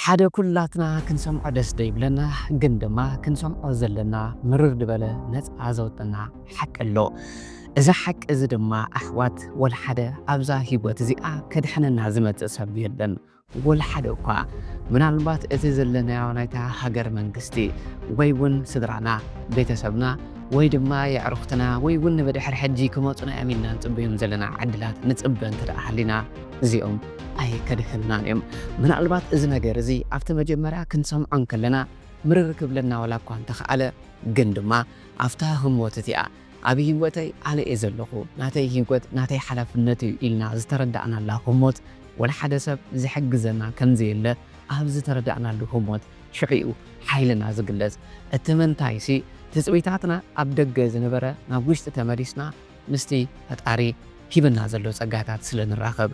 ሓደ ኩላትና ክንሰምዖ ደስ ደይብለና፣ ግን ድማ ክንሰምዖ ዘለና ምርር ዝበለ ነፃ ዘውጠና ሓቂ ኣሎ። እዚ ሓቂ እዚ ድማ ኣሕዋት፣ ወልሓደ ኣብዛ ህይወት እዚኣ ከድሕነና ዝመጽእ ሰብ የለን። ወልሓደ እኳ ምናልባት እቲ ዘለናዮ ናይታ ሃገር መንግስቲ ወይ እውን ስድራና፣ ቤተሰብና ወይ ድማ የዕሩኽትና ወይ እውን ንብድሕር ሕጂ ክመፁና እዮም ኢልና ንፅበዮም ዘለና ዕድላት ንፅበ እንተ ደኣ ሃሊና፣ እዚኦም ኣይከድሕኑናን እዮም። ምናልባት እዚ ነገር እዚ ኣብቲ መጀመርያ ክንሰምዖ እንከለና ምርር ክብለና ዋላ እኳ እንተኸኣለ፣ ግን ድማ ኣብታ ህሞት እቲኣ ኣብ ህይወተይ ኣነ እየ ዘለኹ፣ ናተይ ህይወት ናተይ ሓላፍነት እዩ ኢልና ዝተረዳእናላ ህሞት፣ ወላ ሓደ ሰብ ዝሕግዘና ከም ዘየለ ኣብ ዝተረዳእናሉ ህሞት፣ ሽዑ እዩ ሓይልና ዝግለጽ። እቲ ምንታይሲ ትጽቢታትና ኣብ ደገ ዝነበረ ናብ ውሽጢ ተመሊስና ምስቲ ፈጣሪ ሂብና ዘሎ ጸጋታት ስለ ንራኸብ።